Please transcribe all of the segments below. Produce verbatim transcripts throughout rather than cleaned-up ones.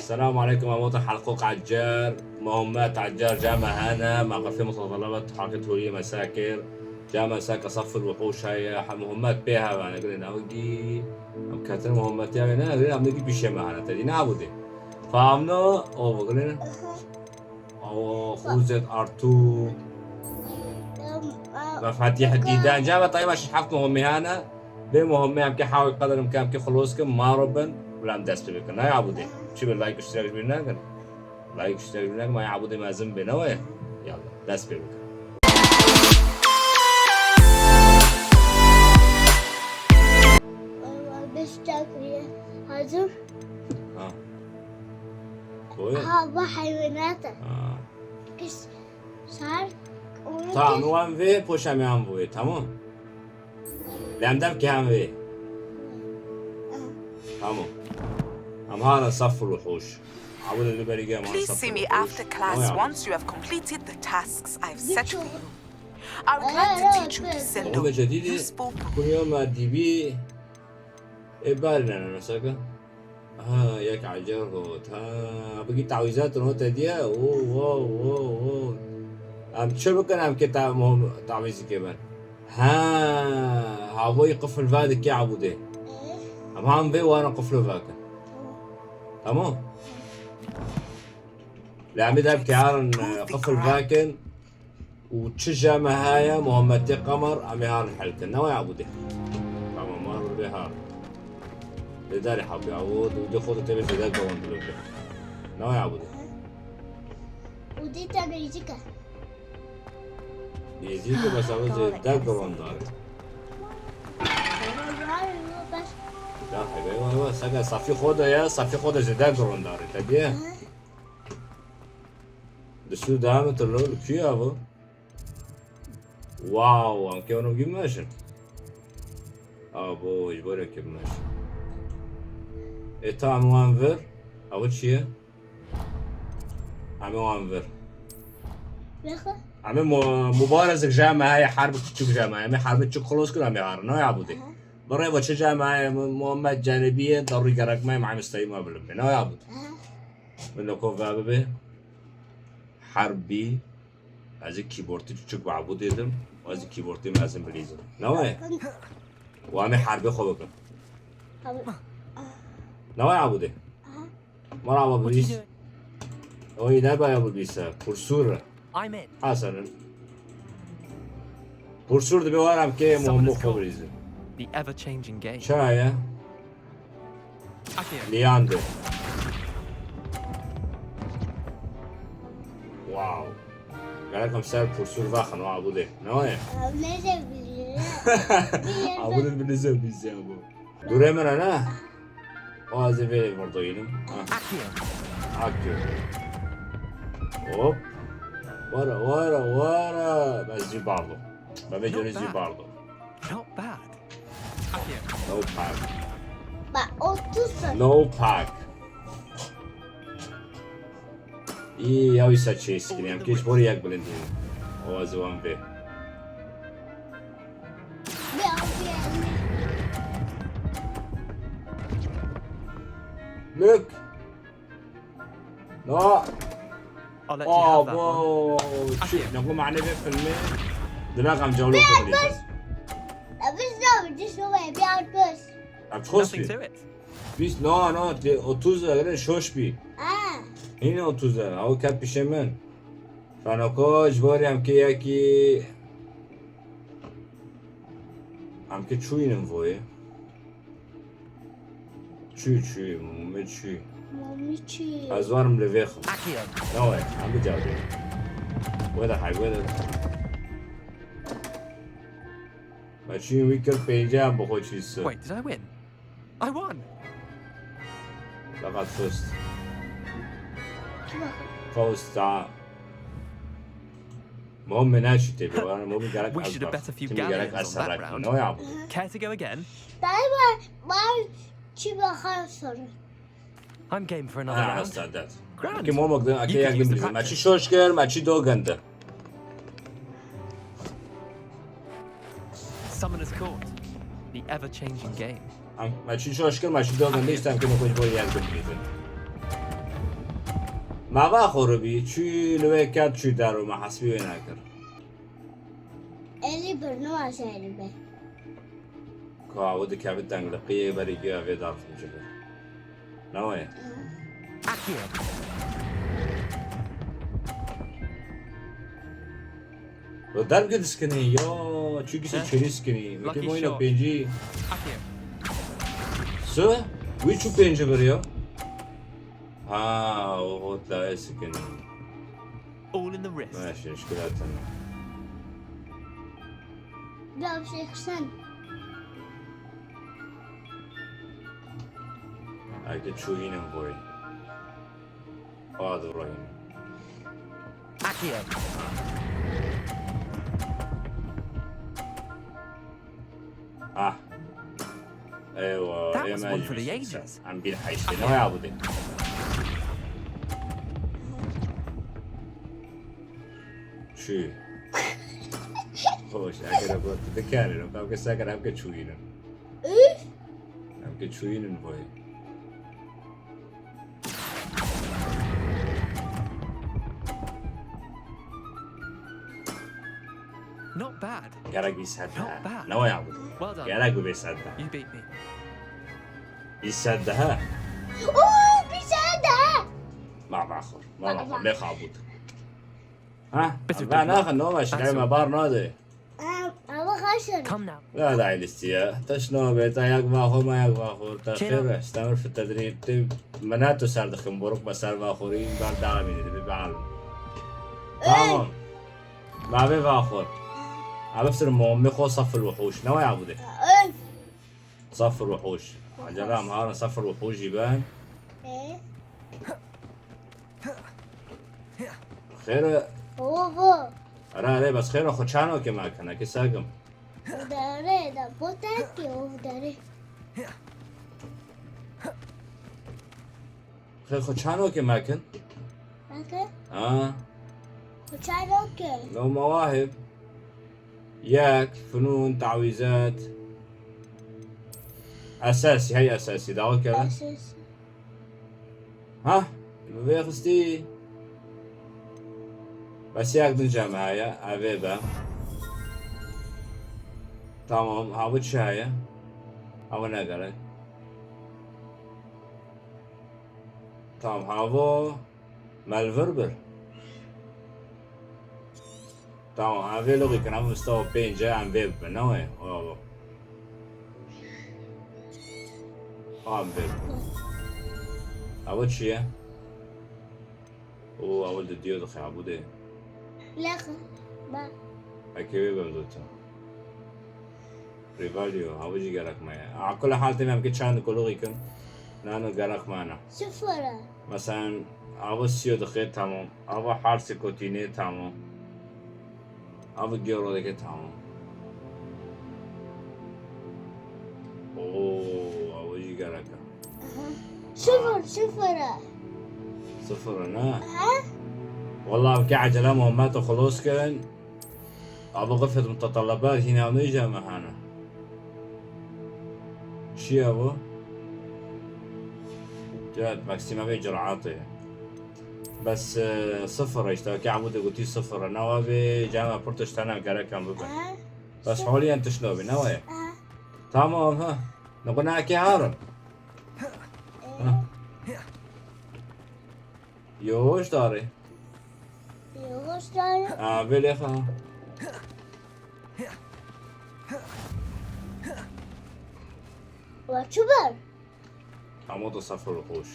السلام عليكم، أبوطة حلقوق عجار، مهمات عجار، جامعة هانا، ما قفل متطلبات حركة هولية مساكر، جامعة ساكة صف الوحوش هاي، ح-، مهمات بيها، أنا قلنا أوجي، أم كاتر مهمات يا أنا قلنا أم نجي بيشي معنا تدينا عبودي. فامنو، أو قلنا، أو خوزة أرتو، مفاتيح الديدان، جامعة طيبة شحفت مهمة هانا. Bê muhimmê em kê hawî qedr em kê em kê xulûs kin, maro bin, bila em dest pê bikin. Nayê Ebûdê. Çi bi like û iştirak ji bîr nekin. Like û iştirak ji bîr nekin, ma yê Ebûdê mezin bê, ne wê? Yallah, dest pê bikin. Beş çakriye. Hazır. Ha. Koy. Ha, bu hayvanat. Ha. Kış, sar, onu. Tamam, wan vê, poşa me an vê, tamam? Lê em dev ke em vê. Tamam. Em hara saf û hoş. Abone li berî gel, em hara Please saf see û me hoş. After class once you have completed the tasks I've set for you. I would like to teach you to say no. Oğlum, jadîdî. You spoke. Kunya me dîbî. E, barî ne, ne, ne, saka. Ha, yek ecer hot. Ha, bigî tawîzat hot hediye. Oo, wow, wow, wow. Em çi bikin, em kê ta-, mo-, tawîzî kê ben? Ha, havoyî qifil va dike Ebûdê. Em han vê wana qiflo vakin. Tamam. Lê em ê dev kê harin, e, qifil vakin. û çi jame heye Muhammedê Qemer, em ê harin helkin. Newe ya Ebûdê. Tamam, mar vê har. Lê darê hap ya, o dûdê xwe de tê bê zêde gawandilo bê. Newe ya Ebûdê. Û dî te nêzîk e. Nêzîk e, bes ew zêde gawandar e. Bes. Ya hebe, wa, wa, seke safî xwe de ye, safî xwe de zêde gawandar e. Te diye? Hı. Di Sûdan tu li, li kuyê ava? Wow, em kê wano bigî meşin. Abo, ji bo rê kê meşin. Ê ta em wan vir. Abo çi ye? Em ê wan vir. Bexwe. Em ê mu-, mubarezek jame heye, herbi küçük jame. Em ê herbi çik xelos kir, em ê harin. Ne ya Ebûdê? Aha. Birê ve çi jame heye, Mu-, Muhammed Celebiye, darû gerek me, em stayî me bilim. Ne ya Ebûdê? Aha. Min loko ve bibe. Herbî. Ez ê keyboardê çiçik bi Ebûdê dim. Ez ê keyboardê mezin bilîzim. Ne wayê? Wa em ê herbê xwe bikin. Tamam. Ne wayê Ebûdê? Aha. Merhaba bilîz. Oy, ne baya bilîz. Pursûr. I'm in. Hasanın. Pursûr dibe, waram ke mo, mo xwe bilîzim. The ever-changing game. Çaye? Leander. Wow. Gerek em ser pursûr vaxin, wa Ebûdê. Ne wayê? Ebûdê binizem bizya bu. Dûrê min e, ne? O ez ê vê vurdoyînim. Ha. Akio. Hop. Wara, wara, wara. Ez jî bardo. Ben vê corê jî bardo. Not bad. No pack. Bak, otuz tane. No pack. Î, ya wî ser çê skinî. Em kêş borî yek bilind hîn. O ez wan bê. Look. No. I'll let you have that one. Abo, çi? Ne bu mane vê filmê? Dilak em cawlo. Bir altmış. Ya biz ne yapacağız? Şuraya bir altmış. Nothing to it. Biz, no, no, te otuz lira şoş bî. Ha. Yine otuz lira. Ew ket pişê min. Fenoko ji bo rê em kê yekî, em kê çûyînin voyê. Çû, çû, mumê çû. Mumê çû. Ez warim li vê xwe. Akio. Ne we, em bi cavê. We de hay, we de. Me çûyîn wî kir pêncî, em bi xwe çûyî sir. Wait, did I win? I won. Laqad fust. Fausta. Muhim ne şu tê bê, muhim gerek. We should have bet a few galleons on that round. No ya. Care to go again? Daima var, çi bakar sorun. I'm game for another round. Grand. Ki momok da ake yak dim bizim. Maçı şoş kir, maçı do gende. Summoner's Court, the ever-changing game. Am, maçî şoş kir, maçî do gende, îşte em kê xwe ji bo yer bikrîtin. Bava xwe ribî, çû li wê ket çû der û me hesbî wê nekir. Elî bir, nivaje Elî be. Ka ew dikeve tengliqiyê berî guya vê dar xwe civir. Ne wê? Akir. Li derg diskinî ya, çû gişê Heh. çêlî skinî. Wekî Lucky moyna shot. pêncî. Akir. Su? Wî çû pêncî bir ya. Ha, o hot la skinî. All in the wrist. Meşe, şikilata. Ya bir şey kısan. Eke çûyînin boy. Hadi Ibrahim. Akir. Ah. Eywa, That was ême one for the jî ages. Em bir heştê ne ya bu de. Çû. Hoş, eger bu dikare, no, kavke sakar, em ke çûyînin. Üf. Em ke çûyînin boy. Not bad. Gerek bir sed Not daha. bad. Ne o ya bu? Well done. Gerek bir sed daha. You beat me. Bir sed daha. Oo, bir sed daha. Ma ma xor. Ma ma xor. Bak, bak. Ne xabut. Ha? Bitir Ben bitir. naxin, ne o baş? That's Gelme all. bar nade. Em, ama kaçın. Come now. Ya da ailesi ya. Taş ne o be? Ta yak va xor, ma yak va xor. Ta Çera. xêr, istemir fi tedrîb. Te menato ser dixin, boruk be ser va xorî, bar devam edin, bir bağlı. Tamam. Mavê va xor. Abi sir muammi xo safil ve hoş. Ne o ya bu de? Öf. Safir û hûş. Acele em harin safir û hûş jî ben. E? Xêr e? Baba. Ara, ara, bes xêr e, xwe çano ke me kene, ke sagim. Dere, da potek ki o dere. Xêr, xwe çano ke me kin? Bakın. Ha. Xwe çano ke. No mewahib. Yek, fünûn, tawîzat. Esasî, hey esasî, dawa kere. Esas. Ha? Li vê xistî. Bes yek din cem heye, ev ê be. Tamam, ha bu çi heye? Ha bu ne gerek? Tamam, ha bu. Melvir bir. Tamam, em vê loxî kin, em sta pênc e, em vê bibin, ne wê? Bravo. Em vê bibin. Ew çi ye? O, ew li diyo dixe, bu de. Lex, ba. Eke wê bim dota. Rivalio, ew jî gerek me ye. A kul hal têne em ki çend koloxî kin. Nano gerek me ne. Sıfır. Mesela, ew sîyo dixe, tamam. Ew harsê kotînê, tamam. Ew gêro dike, tamam. Oo, ew jî gerek e. Aha. Sıfır, sıfır. Sıfır e, ne? Aha. Vallahi ki acele Muhammed xelos kirin. Abi gıfet mutatalabat hîna nêce me hene. Çi ye bu? Evet, maksima ve curaatı. Bes, e, sıfır işte, ki Abu de gotî sıfır. Nawa ve cama pırtış tane gereken bibe. Aha. Bes haliyen tişt nabe, ne waye? Aha. Tamam, ha. Ne guna ki harim. Ha. Yavaş darê. Yavaş darê. Ha, vê lêxa. Wa çi ber? Ama da safir hoş.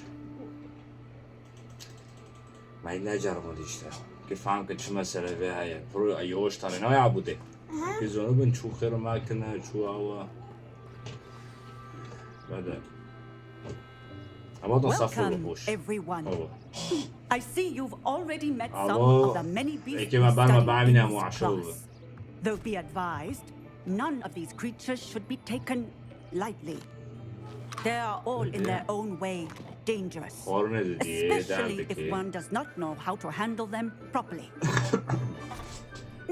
Me neceribandî işte. Ki fam ki çi mesele vê heye. Pro yavaş darê. Ne ya bu de? Aha. Ki zonu bin çu xêr ma kine, çu awa. Bede. Ama da safir Welcome, hoş. everyone. Awa. I see you've already met some Ama of the many beasts eke me bar me studied bamîne in this muaşo class. Though be advised, none of these creatures should be taken lightly. They are all in their own way dangerous, Xwarinê didiyê, especially if derdikê. one does not know how to handle them properly.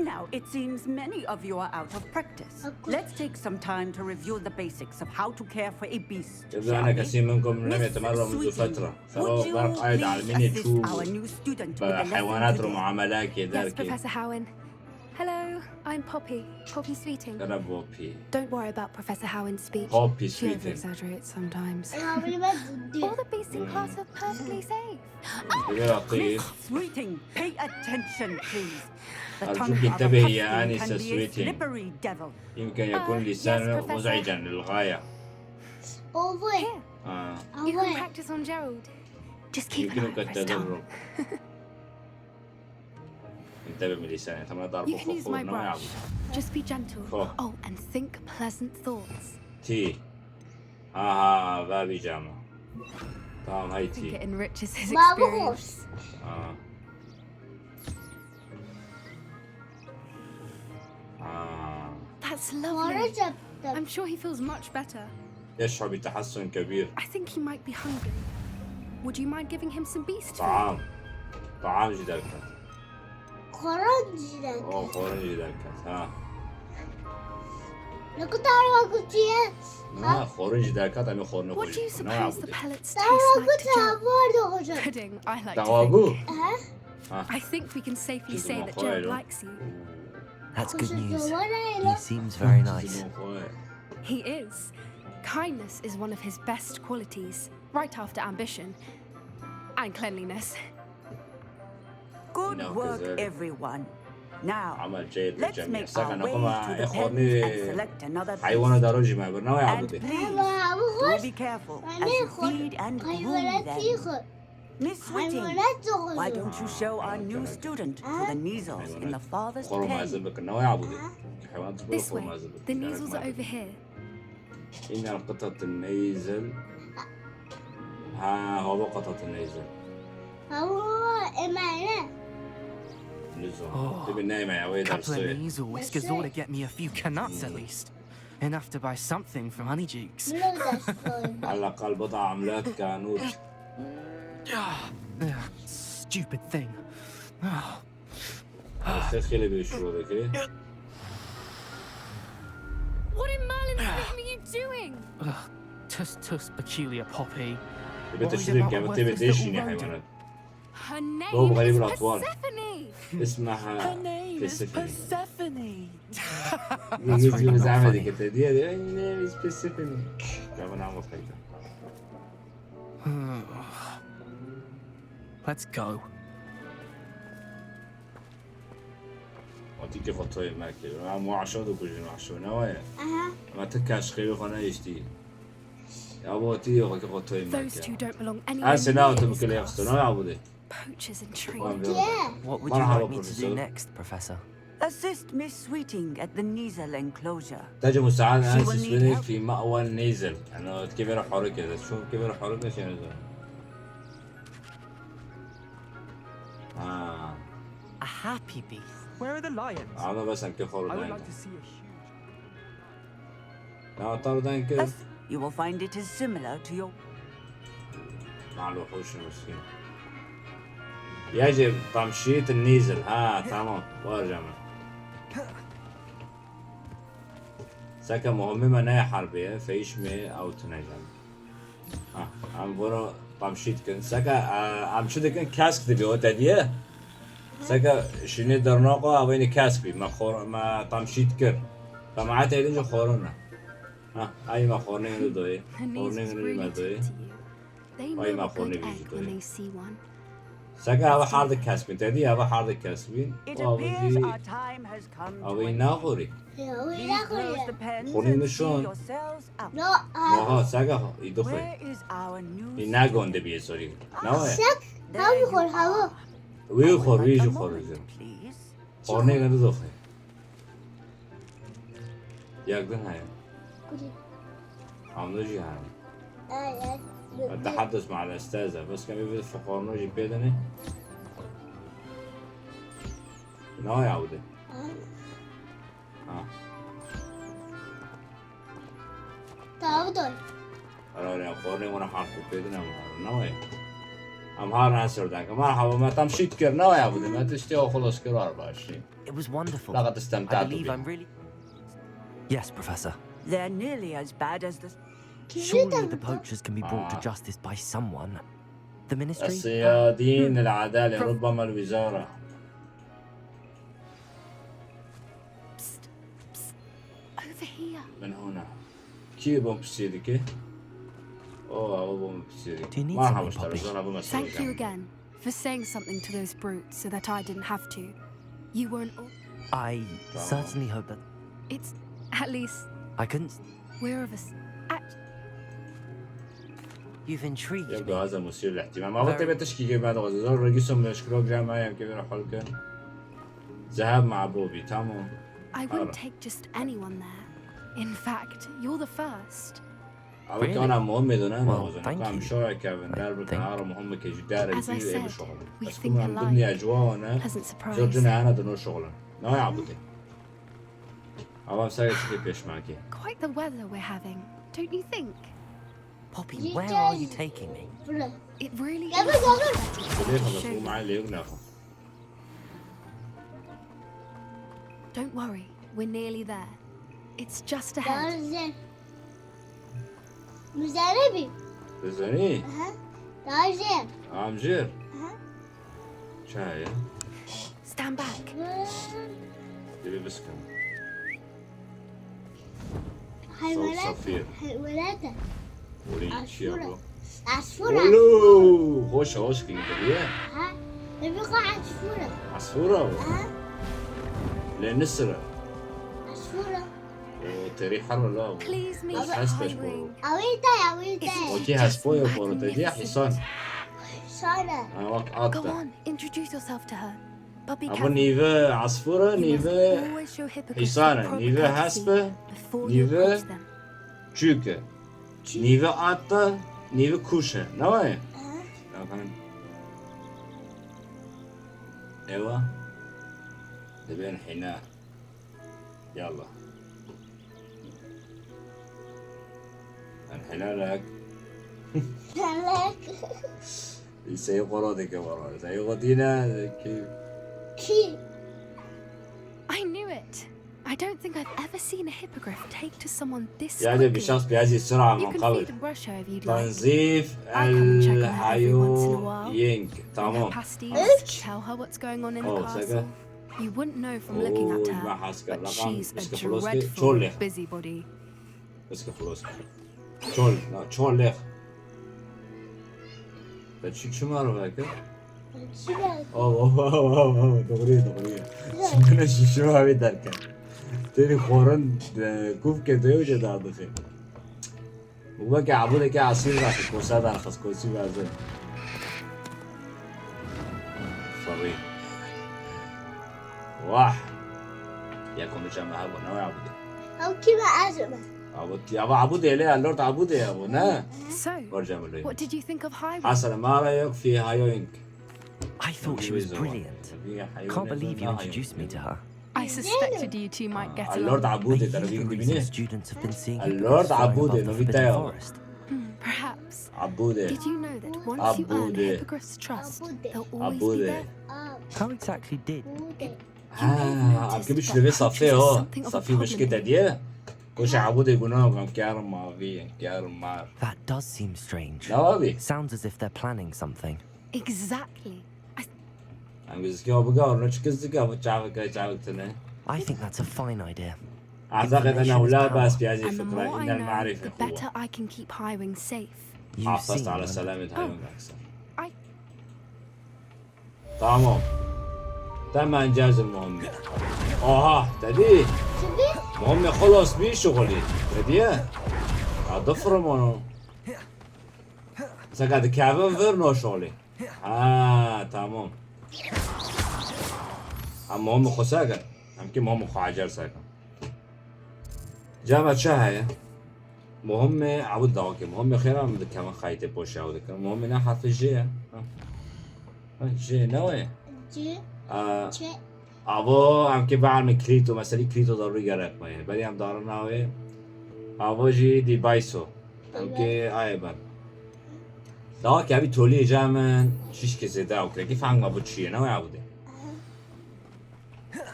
Now it seems many of you are out of practice. Of course. Let's take some time to review the basics of how to care for a beast, يبدو shall أن we? كثير منكم لم Miss يتمرنوا منذ Sweeting, فترة would سبب you برق عايد please علميني assist شو our new student with the lesson حيوانات today? المعاملات كي Yes, داركي Professor Howin. Hello, I'm Poppy. Poppy Sweeting. كرا بوبي Don't worry about Professor Howin's speech. Poppy She Sweeting. Over-exaggerates sometimes. Ama bunu ben All the beasts in class are perfectly safe. كبير عطيب Sweeting, pay attention, please. The أرجوك tongue you have انتبهي accustomed يا آنسة can be a Sweeting. slippery devil. يمكن يكون آه، لسانه yes, Professor. مزعجا للغاية Over. Here, آه. you can Over. Practice on Gerald. Just keep an eye يمكنك out for his tongue. التدرب انتبه من لسانه ثم ضرب You can use my خفور نوع brush. Just be gentle. Cool. Oh, and think pleasant thoughts. تي ها ها بابي جامع تمام هاي I think it تي enriches his Bravo. Experience. آه. آه. That's Sonra lovely. yaptım. I'm sure he feels much better. يشعر بتحسن كبير I think he might be hungry. Would you mind giving him some beast food? طعام طعام جدار كات Koron jilet. او خورن جدار كات ها Ne kadar vakıtiye? ها خورن جدار كات أمي خورن What do you خورن نوع suppose the عبودي pellets Daha taste like vakıt to Gerald? vardı hocam. Pudding, I like to دعوابو think. ها I think we can safely Just say more that Gerald quiet, huh? Likes you. That's good news. Koşuyorlar He öyle. Seems very nice. He is. Kindness is one of his best qualities, right after ambition and cleanliness. Good No, work, كذلك. Everyone. Now, عمل جيد let's للجميع make our سكن way أخوما to the يا pens and خورني select another حيوانة beast. دروجي ما برناوي And عبودي please, Ama bu do hoş. be careful Anne as you koy. feed and groom Hayvanat them. yıkı. Miss Sweeting, Hayvanat why yıkı. Don't you show our new student to the Kneazles in the father's خورو ما pen? زبك نوي عبودي حيوانات زبك This خورو way. ما زبك The Kneazles are over here. إن القطط النيزل ها هو قطط النيزل Ama emanet. نزل Oh, تبي النايمة يا ويد Couple of أرسل knees or whiskers ought to get me a few Canuts at least. Enough to buy something from Honeyjuice. Bunu da soyun. على الأقل بضع عملات كانوت Ah, stupid thing. Ah, أستاذ خيلي بيشو ذاك What in Merlin's name are you doing? Ugh, tuss tuss, peculiar Poppy. تبي تشتري كم تبي ديشيني حيوانات Her name Doğru, is غريب الأطوار. Persephone. اسمها Her name is Persephone Persephone. That's really not funny. كده دي يعني name is Persephone. يا من عمو خيدا Let's go. وتيجي خطوي ماكي ما مو عشان دو كوجين عشان نوايا Aha. ما تكاش خيو خنا يشتي يا بو تيجي خطوي Those two ماكي don't belong ها anywhere سلاو near this تمكلي class. أخسر نويا عبودي Poachers and طبعاً trainers. بيرجع. What would you مرحبا like me to do بروفيسور. Next, Professor? Assist Miss Sweeting at the Kneazle enclosure. تجد مساعدة She will أنسي need سويني help. في مأوى النيزل يعني كيف يروح حركة شوف كيف يروح حركة شنو آه A happy beast. Where are the lions? أنا بس أم كيف I would حركة like to see a huge. لا طردان كيف You will find it is similar to your مع الوحوش المسكين. يجب تمشيط النيزل. ها، تمام. وارجع من. سكا مهمة ناي حربية، فيش مي أو تنجم. ها، أم برو تمشيط كن. سكا، آه، أم شدك إن كاسك دبي هو تديه. سكا شني درناقة أو إني كاسك بي. ما خور-، ما تمشيط كر. فما عاد هيدين جو خورنا. ها، أي ما خورني من دوي. Her knees خورني was من really ما دوي. tight to you. They Ay, know ma a xornê good vî egg jî when doyê. they see one. Seke ava hardik kesbîn, te dî ava hardik kesbîn. It Û ava appears jî our time has come to ava an wî end. naxorî. Ya, Please close uğraşmıyor. the pens Xornî and nişon. see yourselves out. No, Aha, seke î dixwe. Where is our new Î ne gonde bîye sorî. Ne waye? Sek, There tam you xor are. hava. Wî I would xor, like wî a jî xor moment, dixwe. Please. Xornê ne dixwe. Yek din heye. Amno jî heye. Ay, ay. أتحدث مع الأستاذة، بس كان يبي في خورنو جي بيدني. Ne waye awde. Ha. Tamam, dur. Ara ara xornê wana harf pêdine. Ne waye. Em har answer dek. Merhaba, me tam şît kir, ne waya bû, me tiştê xwe xilas kir, war başî. It was wonderful. Laqad istemta'tu bî. I believe I'm really... Yes, Professor. They're nearly as bad as the... Surely the poachers can be brought to justice by someone. The ministry? الصيادين العدالة، ربما الوزارة. Psst, psst. Over here. من هنا. Kî bo min pirsî dike? Oh, ew bo min pirsî dike. Do you need something, Poppy? Merhaba, ji te re zana bo me... Thank you again for saying something to those brutes so that I didn't have to. You weren't all... I certainly hope that... It's, at least... I couldn't... We're of a s-, act- You've intrigued me. يبدو هذا مثير للاهتمام. أبغى تبي تشكي كيف هذا غزة. زور رجسهم مشكلة جامعة يمكن يروحوا لكن. ذهاب مع بوبي، تمام. I wouldn't take just anyone there. In fact, you're the first. Really? Well, thank you. I think. Ama kana muhim edin ana wazan. Kam şoy Kevin der bu kanara muhim ke judare bir ev şoğlu. As I said, we think alike. Pleasant surprise. Zor cüne ana dino şoğlu. Ne yaptı? Ama sen geçti peşmaki. Quite the weather we're having, don't you think? Poppy, where are you taking me? It really is. Şuraya kadar bu mahalle yok ne yapalım? Don't worry, we're nearly there. It's just ahead. Daha güzel. Güzel bir. Güzel. Aha. Daha güzel. Amcır. Aha. Çaya. Stand back. Dili biskin. Hayvanat. Safir. Hayvanat. Oraya çiya bu. Asfura. Olo, hoş, hoş ki gidiyor. Ha? Evi ko asfura. Asfura mı? Ha? Le ne sıra? Asfura. O teri harma la. Please meet Highwing. Awita, awita. Okey, haspoyo poro te diye hisan. Sana. Ha, bak at. Go on, introduce yourself to her. Puppy Catherine. Ama nîve asfura, nîve hisana, nîve hespe, nîve çûke, nîve atta, nîve kûşe. Ne waye? Aha. Efendim? Ewa. Dibên hîna. Yallah. Em helalek. Helalek. Seyê xwe radike wara. Seyê xwe dîne ki. Ki. I knew it. I don't think I've ever seen a hippogriff take to someone this quickly. Yani bir şans piyazî sıra. You can feed a brush her if you'd like. Tanzîf el haying. Tamam. Pasties, tell her what's going on in the castle. You wouldn't know from looking at her, but she's a dreadful busybody. Bes ke xelas. Çol, na, çol lex. Te çi, çi maro veke? Çi veke? Aw, aw, aw, aw, aw, doğru, doğru. Şimdi şişe abi derken. Teri xwarin, e, kuf ke de hoca da dixê. Bu weke abûdeke asîr daxist, kosa daxist, kosî vezin. Ferî. Wah. Ya komî çama habo, ne abûdê? Ew kî me ez me. Abûd, ya abûdê le, Lord Abûdê ya bu, ne? So, what did you think of Highwing? Hasan, ma ra'yuk fi Highwing? I thought she was brilliant. Can't believe you introduced me to her. I suspected you two might get along. Lord Abûdê, te revî dibînî? Students have been seeing Lord Abûdê, revî te ya. Perhaps. Abûdê. Did you know that once you earn a hippogriff's trust, they'll always be there? How exactly did? Ha, em kê biçin vê safê ho. Safî mişkê te diye. Koşa Abûdê guna, em ker mavî, em ker mar. That does seem strange. Ne abi? Sounds as if they're planning something. Exactly. Em gizlî ya biga, ne çi gizlî ya, bu çavik, çavik tine. I think that's a fine idea. Azaqê te ne wila bas piyazî fikra, inel marîfê xwe. Better I can keep Highwing safe. Hafız ala selamet Highwing aksa. Tamam. Te mencez muhimmi. Aha, te dî? Muhimmi xelas bî şuxulî. Te diye? Ya difirmano. Seka dikevin vir no şuxulî. Ha, tamam. Em muhimmi xwe sekin. Em kî muhimmi xwe ecer sekin. Cava çi heye? Muhimmi ew dawakê. Muhimmi xêra em dikevin xeytê poşê ew dikin. Muhimmi ne harfê J ye. Ha. Ha, J ne wê? J. A, Ç. Avo em kê biarme Krîto, meselî Krîto darû gerek me ye. Berî em darin navê. Avo jî dîbayso. Em kê ayê ben. Dawa ke evî toliyê ca min şîş ke zêde ew kirekî fehmî ma bu çi ye, ne waya bu de.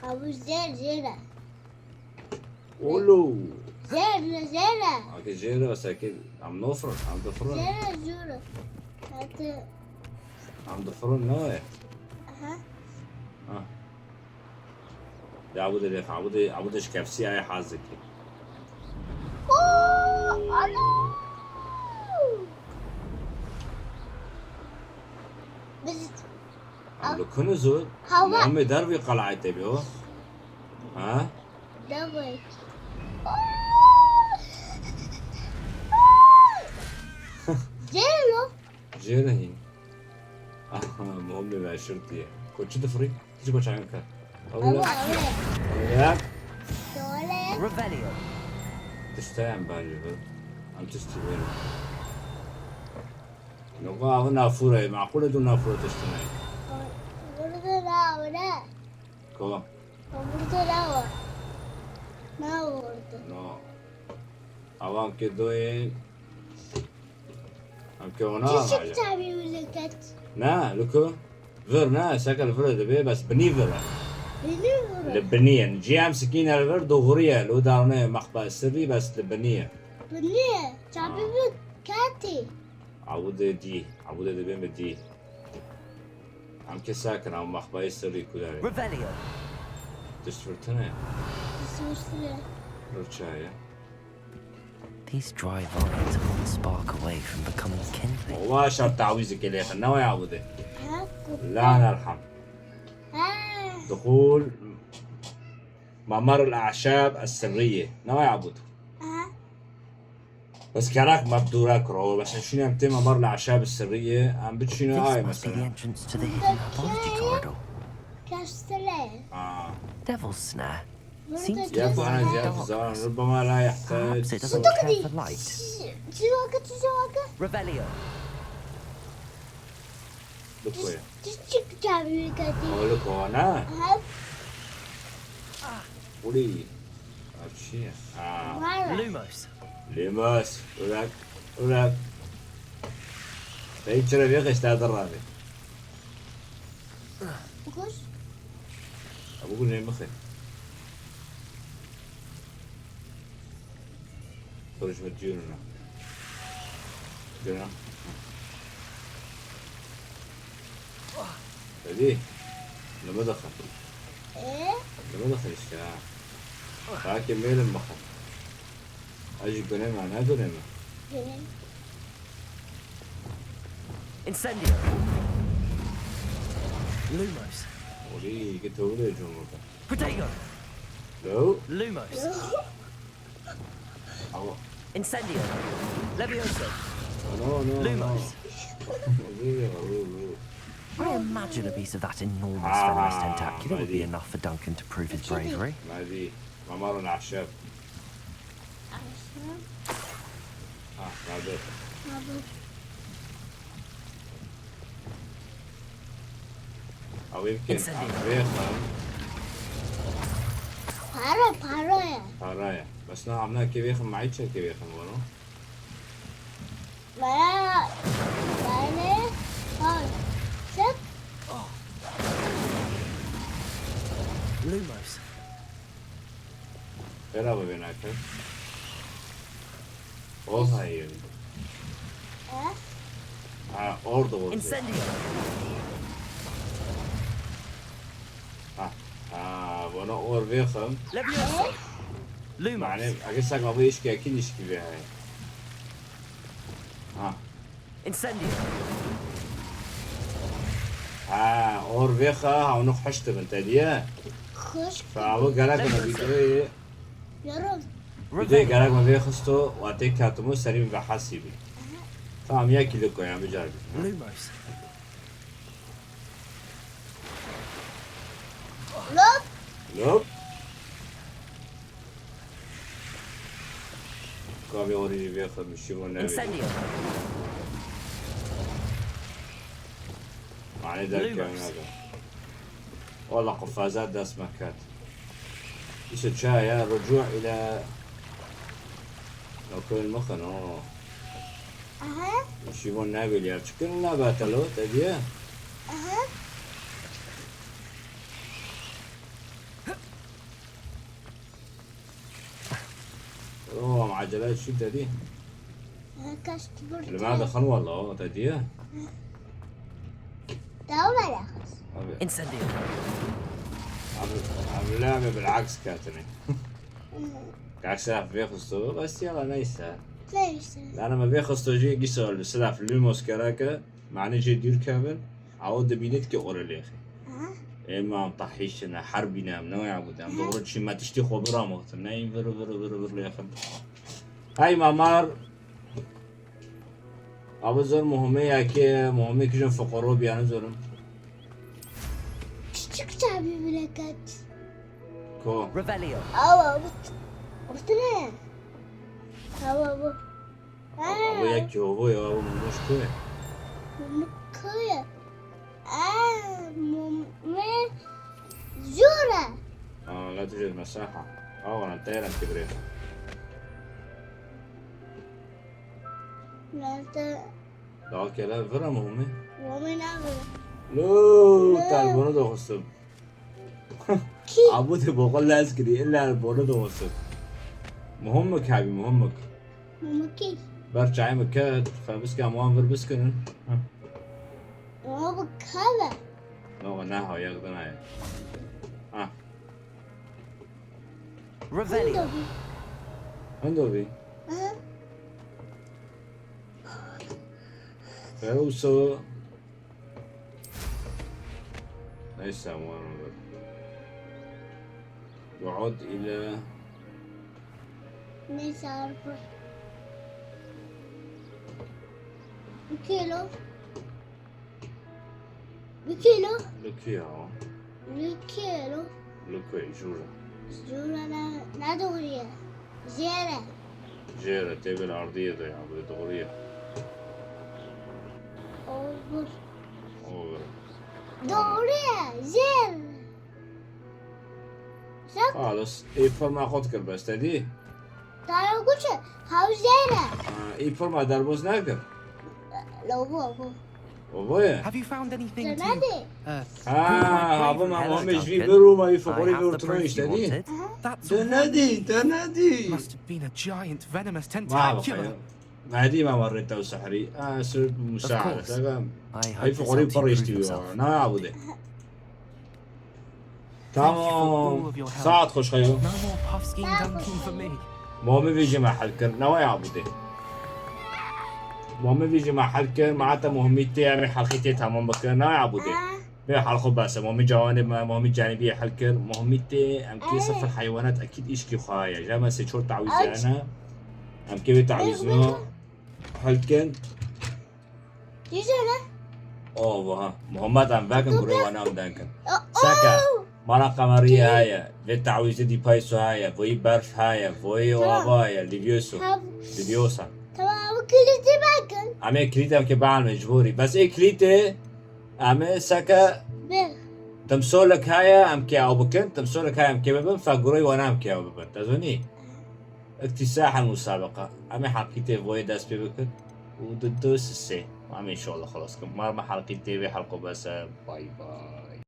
Ew jêr, jêr e. Olo. Jêr, jêr e. Ake jêr e, wesa ke em nofir, em difirin. Jêr e, jêr e. Hadi. Em difirin, ne waya? Aha. Ha. De abu de, abu de, abu de şikefsî ay haziki. Oo, ana! Biz Em li kunu zû? Hava. Namê dervî qelay te bi o. Ha? Dervî. Jêr lo. Jêr hîn. Aha, Muhammed meşhur diye. Koçu difirî. Hiç başa yok. Ew e, ew e. Ya. Şöyle. Revelio. Tiştê em bence bu. Em tiştî verin. Yok abi, nafura, makul edu nafura tiştine. Burada da öyle. Ko? Burada da var. Ne oldu? No. Avan ke doyê. Em ke ona. Çiçek tabi ulaket. Ne, luku. Vir ne, şekel vir dibe, bes binî vir e. Binî vir e. Li binî ye. Cî em sikîne li vir, doğru ye. Li dawne mexba sirrî, bes li binî ye. Binî ye. Çabi vir katî. Abu de dî. Abu de dibe mi dî. Em ke sakin, em mexbayê sirrî kudarê. Revelio. Tişt vir tune. Tişt vir tune. Vir çaye. These dry vines can't spark away from becoming kindling. Wa şart tawîzekê lêxin, ne waya bu de. Ha, kutu. La nerham. Ha. Dixul mamar el-aşab es-sirriye. Ne waya bu de. Ha. Bes kerak me bi dûre kiro, bes şûnê em tê mamar el-aşab es-sirriye, em biçîne ay mesela. This must be the entrance to the hidden pathology corridor. Kastele. Ha. Devil's snare. Seems to be darkness. Ya bana ziyade zarar, rubama la yahtaj. Perhaps it doesn't care for light. Revelio. Likoya. Küçük çavi katı. O likona. Ha. Uli. Açı. Ha. Lumos. Lumos. Urak. Urak. Dayı çıra bir kış daha da rabi. Kuş. Abu güney mi kı? Xwe ji min tîyo nûne. Tîyo ne? Hevî. Li min dixin. Ê? Li min dixin işte ha. Belkî mêlim bixin. Ez jî gunê me, ne gunê me? Gunê. Incendio. Lumos. Olî, ki tewrê cumhurda. Protego. Lo? Lumos. Awa. Incendio. Levioso. No, no, no. Lumos. Lo, lo, lo. I imagine a piece of that enormous venomous tentacula would be enough for Duncan to prove his bravery. Madi. Mamar el-aşab. Aşab. Ha, madi. Madi. Ew ê bikin. Incendio. Ew ê xwe. Para, para ye. Para ye. Bes na em ne kê vêxin, me çi kê vêxin wano? Maya, maya ne? Har. Çek. Lumos. Beraber ben arkadaş. Oha, iyi. Ha? Ha, orada oldu. Incendio. Ha, ha, bana or vêxim. Levioso. Lumos. Yani, akı sak abi iş ki, akin iş gibi yani. Ha. Incendio. Ha, or vêxa, ha, onu xweş dibin, te diye? Xweş. Fa, bu gerek mi videoyu? Yorum. Videoyu gerek mi vêxisto, wa tek katumu serî mi ve hasî bi. Tamam, ya kilo koy, ya bir car bir. Lumos. Lop. Lop. Kavê orî jî vêxim, şîvo nevê. Incendio. Mane derkevin. Lumos. Naka. Wala qifazat dest me ket. Îşte çaya, rucu ile. Nokên mixin, o. Aha. Şîvan nebêl ya. Çikin ne betelo, te diye? Aha. Oh, em acele şî te dî. Aha, kaç burada. Li me dixin walla, te diye? Devam alakası. Abi. Incendio. Abi, abi, lame bilaks katine. Kaç sefer vê xusto, bes yala neyse. Neyse. Lana me vê xusto jî gîsa li silaf lumos kereke. Mane jê dûr kevin, ew dibînit ki orelêxê. Aha. Ê, ma em tahîşine, herbîne em, ne ya bûde. Em Aha. Doğru çî me tiştî xwe biramoxtin. Ne, vır, vır, vır, vır lêxin. Hey, mamar. Abi zor muhime ya ki, muhime ki jin fuqaro biyane zorim. Küçük çabi bile kaç. Ko. Revelio. Awa, bu. Bu ne? Awa, bu. Abo yek Jehovayê, abo Mûmû ji ku ye? Mûmû ku ye? Aa, Mûmû jûr e. Aa, la tu jê mesaha. Awa, lan teyran kibrê. Lan te- Daha kele vira Mûmû. Mûmû ne vira? Lo, Lo. Telefonu doxustum. Kî? Abû te boxwe lez kirî, illa li bono de olsun. Muhimik hebî, muhimik. Muhimik kî? Ber çayê min ket, xebiske em wan vir biskinin. Heh. Muhimik hebe. No, ne ha, yek din heye. Ha. Revelio. Hindo bî. Hindo bî. Aha. Ferûso. Neyse, wan ver. Yu'ud ile. Neyse, arpa. Bir kilo. Bir kilo. Luki ya. Bir kilo. Luki, jûra. Jûra ne, ne doğru ya? Jêr e. Jêr e, tê bil ardiyê de ya, bi doğru ya. Olur. Olur. Doğru ya, jêr. Sen Xalis, ê forma xwe dikir bes, te dî? Dara guçe, haw jêr e. Ha, ê forma derbas nekir. Lo bu, bu. O bu ye? Have you found anything to, Denedi. uh, Ha, prove my ha, bu point? Ma Hello, Muhammed ji vî Duncan. Bir û ma wî I fixorî have bir the û proof tuna you işte dî. Wanted. Aha. That's all. Denedi, denedi. Must have been a giant venomous tentacle Ma killer. Bakayım. Hadi ma marreta u sahri. Ah, sir musaada. Of course. Saka. I hope this helps you prove yourself. Ay fixorî pariştî wa. Na abude. Tamam. Thank you for all of your help. Saat xweş xeyo. No more puff skiing dunking for me. Muhammed vî jî me hel kir. Newa ya abude. Muhammed vî jî me hel kir. Ma heta Muhammed tê em ê helqî tê tamam bikir. Newa ya abude. Vê helqo bes e. Muhammed cawanê me, Muhammed canibiyê hel kir. Muhammed tê em kê sifir heywanat ekîd îşkî xwe ye. Jeme sê çor tawîz yani. Em kê vê tawîzno hel kin. Diyeceğim lan. Oh, vaha. Muhammed em vekin gurê wana em denkin. Seke. Mara qemeriyê heye. Vê tawîzê dîpayso heye. Voyî berf heye. Voyî ava heye. Livioso. Liviosa. Tamam, bu kilidi bakın. Em ê kilît em kê bielme ji borî. Bes ê kilîtê em ê seke timsolek heye em kê ew bikin. Timsolek heye em kê bibin. Fe gurê wana em kê ew bibin. Te zonî? اكتساح المسابقة. Em ê helqî tê voyê dest pê bikin. Û di du sisê. Em ê inşallah xelas kim. Mar me helqî tê vê helqo bes e. Bay bay.